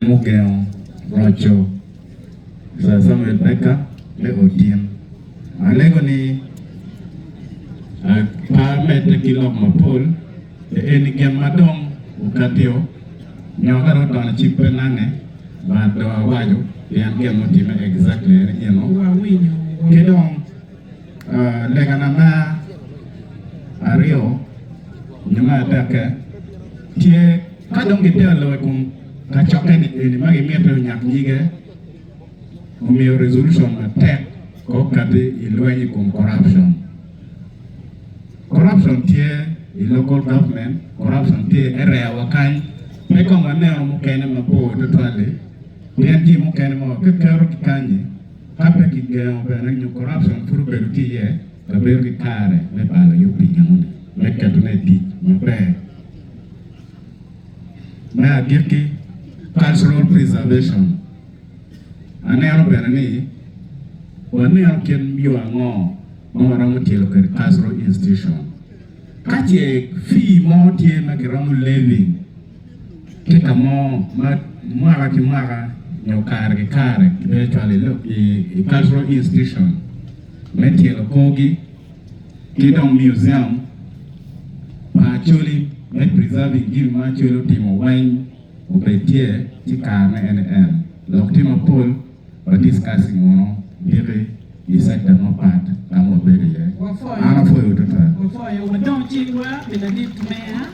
Mugengo roco Sir Samuel Baker me Otin. Alego ni pe amedde ki lok mapol eni gin ma dong okatio nyo ka dong odonyo cik pe nange but dong awaco pien gin mutime exactly eni eno ki dong legana me aryo nyo me adekke tye ka dong gitye ka lok i kom kacokke ni eni ma gimiti onyak nyige omiyo resolution matek ko okati i lweny i kom corruption. Corruption tye i local government, corruption tye i area wa kany pe kong waneno mukene mabor tutwal-li pien jami mukene ma wakiketo ki kanyi Ka pe kigengo bene nyo corruption pud obedo tye iye, wabedo ki kare me balo yub pi enoni me ketone i tic maber. Me agikki, cultural preservation. Aneno bene ni waneno kit yo ango ma waromo tyelo kwede cultural institution. Ka ce fee mo tye ma kiromo levy tye ka mo ma mwaka ki mwaka nyo kare ki kare kibedo cwalo i cultural institution me tyelo korgi ki dong museum pa Acholi me preserving jami ma Acholi otimo weng obed tye ci karene ene en lok tye mapol wa discussing wunu diki i sector mapat ka ma wabedo iye. An apwoyo tutwal. Wapwoyo, wadong cingwa pi ladit meya.